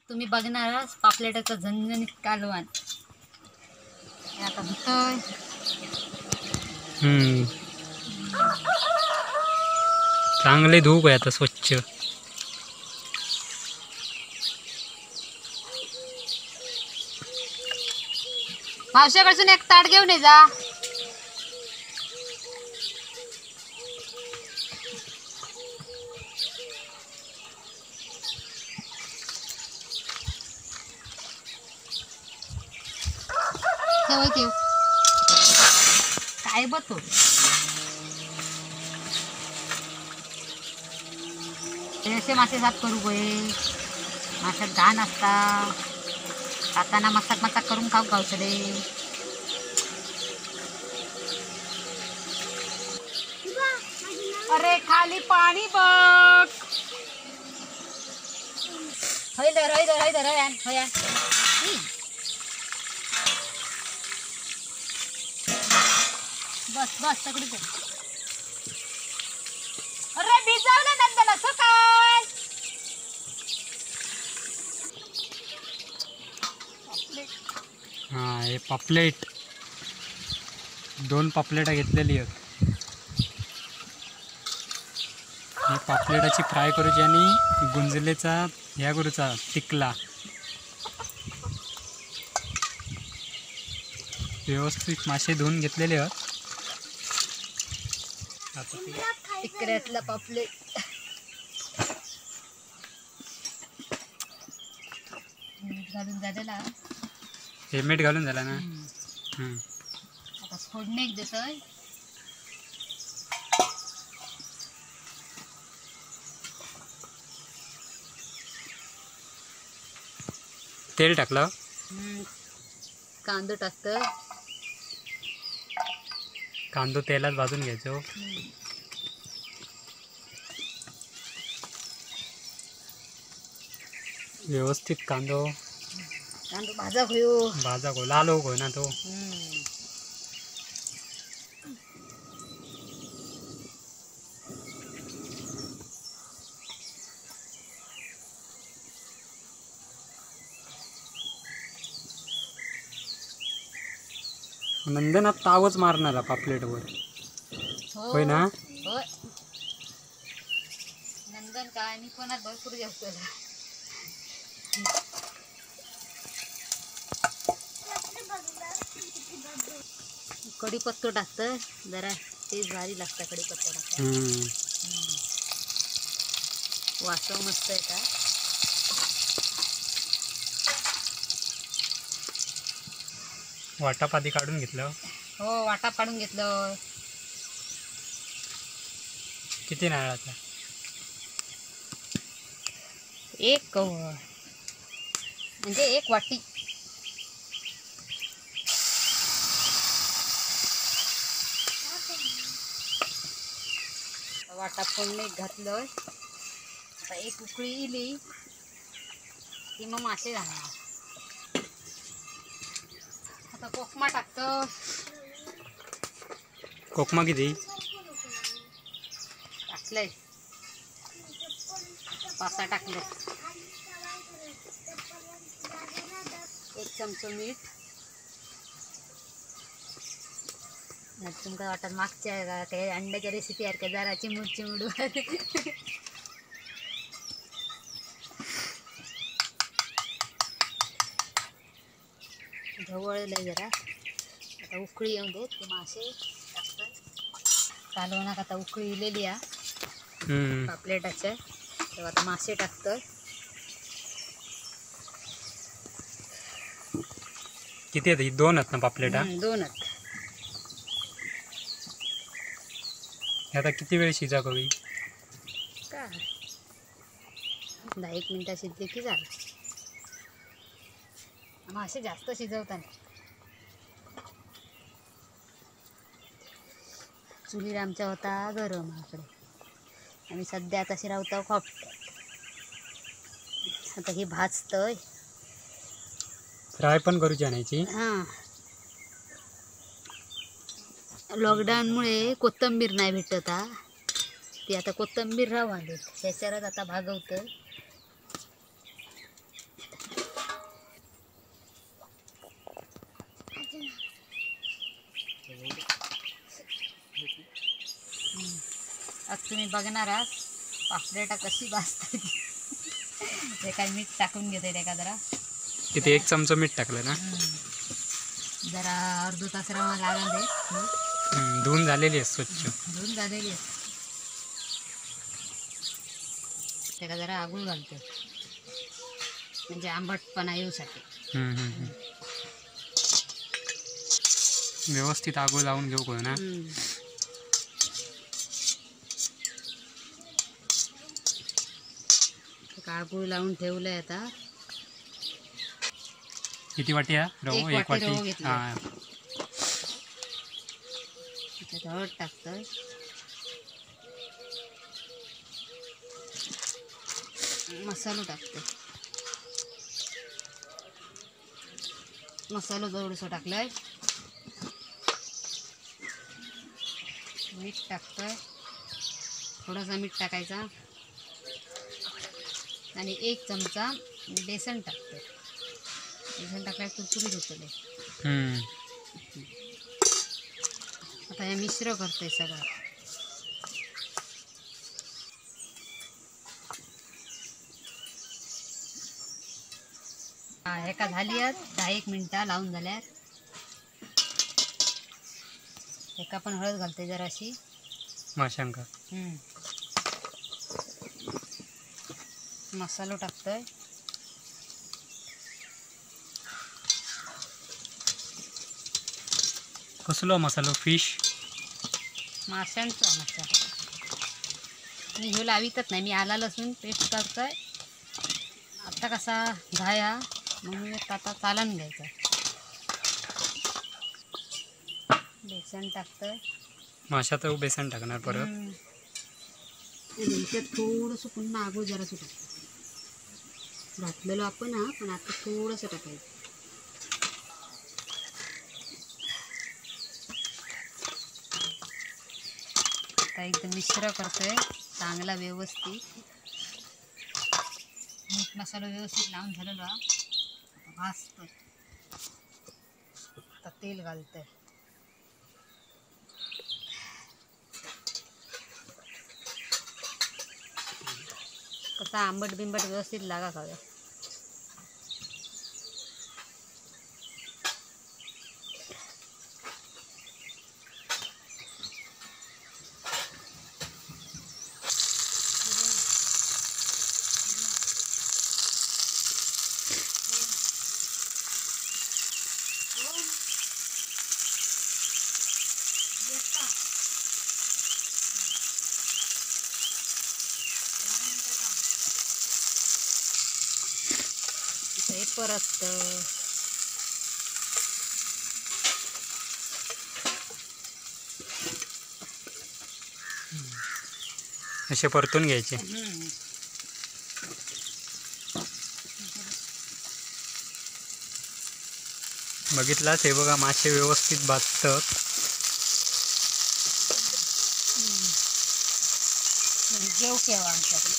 तुम्ही बघणार पापलेटाचं झणझणीत कालवण. आता धुतोय. चांगले धुवूक आता स्वच्छ. मावशाकडसून एक ताट घेऊन ये जा. ठेव काय बघतो. असे मासे साफ करू गोय. माशात घाण असता. खाताना मसाक मसाक करून खाऊ गावसले. अरे खाली पाणी बघ. हय धर हय धर हय धर हय हय. बस बस तकडे. अरे भिजवलं नंदन असं काय. हा हे पापलेट, 2 पापलेटा घेतलेली आहेत. ही पापलेटाची फ्राय करूची आणि गुंजलेचा ह्या करूचा टिकला. व्यवस्थित मासे धुवून घेतलेले आहेत. टिकऱ्यातला पापलेट मीठ घालून झालेला. हे मीठ घालून झाला ना. आता फोडणी देतोय. तेल टाकलं. कांदो टाकतं. कांदो तेलात भाजून घ्यायचो. व्यवस्थित कांदो कांदो भाजा होयो. भाजा हो लाल हो ना तो. नंदन तावच मारणार पापलेटवर. होय ना. होय नंदन काय मी पण भरपूर जेवतो. कढीपत्तो टाकतं जरा, तेच भारी लागतं कढीपत्ता टाकतं. वासव मस्त आहे का. वाटाप आधी काढून घेतलं. हो वाटाप काढून घेतलं. किती नारळाचा? एक म्हणजे एक वाटी. वाटा फोडणी घातलं. आता एक उकळी इली की मग मासे घालणार. आता कोकमा टाकतो. कोकमा किती टाकलंय? 5-6 टाकले. 1 चमचा मीठ. तुमका वाटत मागच्या ते अंड्याच्या रेसिपी सारख्या जरा चिमूट चिमूट. ढवळलंय जरा. आता उकळी येऊन देत ते मासे टाकतात. कालवणाक आता उकळी इलेली आहे पापलेटाच्या, तेव्हा आता मासे टाकतात. किती आहेत? 2 आहेत ना पापलेटा? 2 आहेत. आता किती वेळ शिजा कवी? काय 10-1 मिनिटं शिजले की झालं. मासे जास्त शिजवताना चुलीर आमच्या होता गरम इकडे. आम्ही सध्या तशी रावतो खोपट्यात. आता हे भाजतंय. फ्राय पण करूची आणायची. हां लॉकडाऊनमुळे कोथिंबीर नाही भेटत हा, ती आता कोथिंबीर राहू आली त्याच्यावरच आता भागवतं. आज तुम्ही बघणार आहात पापलेटा कशी भाजतात. ते काय मीठ टाकून घेते ते का जरा, किती 1 चमचा मीठ टाकलं ना, जरा अर्धा तास रवा लागेल ते. धुवून झालेली आहे स्वच्छ, धुवून झालेली आहे. त्याला जरा आगूळ घालते म्हणजे आंबटपणा येऊसाठी. व्यवस्थित आगूळ लावून घेऊ कोण ना. आगूळ लावून ठेवलंय आता. किती वाटी आहे रवो? 1 वाटी. हां, हळद टाकतं, मसालो टाकते, मसालो थोडंसं टाकलाय, मीठ टाकतोय, थोडासा मीठ टाकायचा आणि 1 चमचा बेसन टाकते. बेसन टाकल्यावर कुरकुरीत होतले. आता हे मिश्र करते सगळं. एका झाली आहेत 10-1 मिनटं लावून झाल्यार. एका पण हळद घालते जराशी माशांका. मसालो टाकतोय, कसलो मसालो? फिश माशांचा मसाला. मी ह्यो लावितच नाही, मी आला लसूण पेस्ट करतोय. आता कसा झाया म्हणून आता चालन घ्यायचा. बेसन टाकतोय, माशात बेसन टाकणार परत. त्यात थोडंसं पुन्हा आगोळ जरासं टाकतो, घातलेलो आपण हा, पण आता थोडंसं टाकायचं. आता एकदम मिश्र करतोय चांगला व्यवस्थित. मीठ मसाला व्यवस्थित लावून झालेला भाजतोय. आता तेल घालतोय. कसा आंबट बिंबट व्यवस्थित लागा खाव्या. हे परत असे परतून घ्यायचे. बघितलाच हे बघा मासे व्यवस्थित भाजतात. जेव केव्हा आमच्याकडे.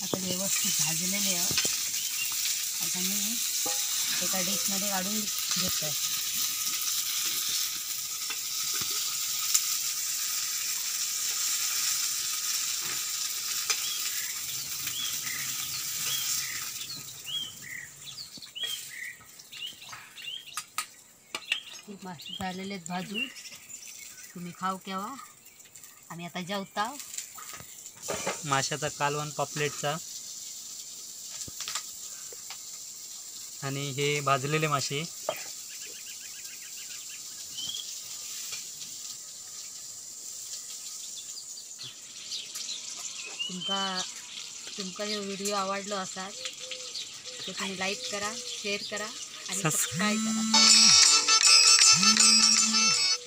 आता व्यवस्थित भाजलेले आहे. आता मी एका डिशमध्ये काढून घेतो. मस्त झालेले आहेत भाजून. तुम्ही खाऊ केव्हा, आम्ही आता जेवता. माशाचा कालवण पापलेटचा आणि हे भाजलेले मासे. तुमका जो व्हिडिओ आवडलो असाल तर तुम्ही लाईक करा, शेअर करा आणि सबस्क्राईब करा.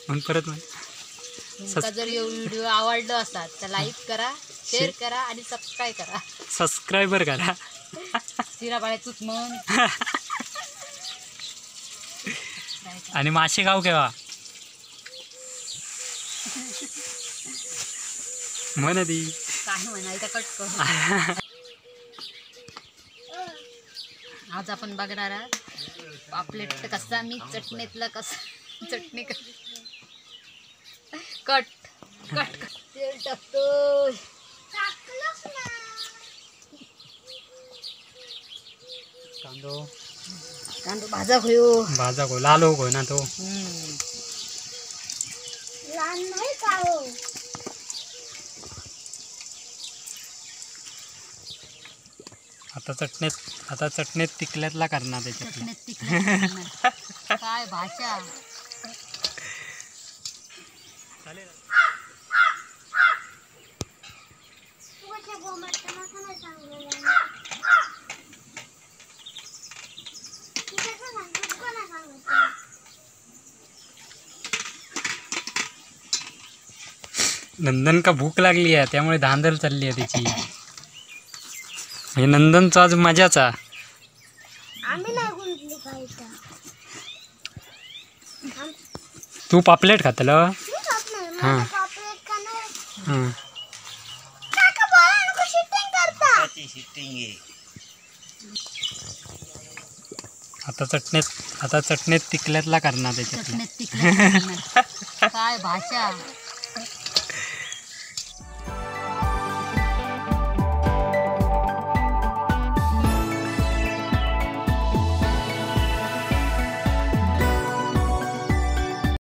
मग परत तुमका जर व्हिडिओ आवडलो असाल तर लाईक करा, शेअर करा आणि सबस्क्राईब करा. सबस्क्रायबर करा. शिरा बाळे तूच म्हण. आणि मासे खाऊ केव्हा म्हण ती काय म्हणाल कट कर. आज आपण बघणार आहोत पापलेट कसा मी चटणीतला कसा चटणी कट कट तेल टाकतोय. कांदो कांदो भाजा होयो. भाजा गो लाल हो ना तो. लाल नाही काळो. आता चटणीत आता चटणीत तिकल्यातला करणार त्याच्यातला. चटणीत तिखट काय भाषा. नंदन का भूक लागली आहे त्यामुळे धांदल चालली आहे त्याची. म्हणजे नंदनचा आज मजाचा. आम्ही नाही गुंतली खायचा. तू पापलेट खातलं? हां पापलेट खाणार. काका बोला नको, शूटिंग करता. आता चटणीत आता चटणीत तिकल्यातला करणार त्याच्यातला. चटणीत तिखट काय भाषा.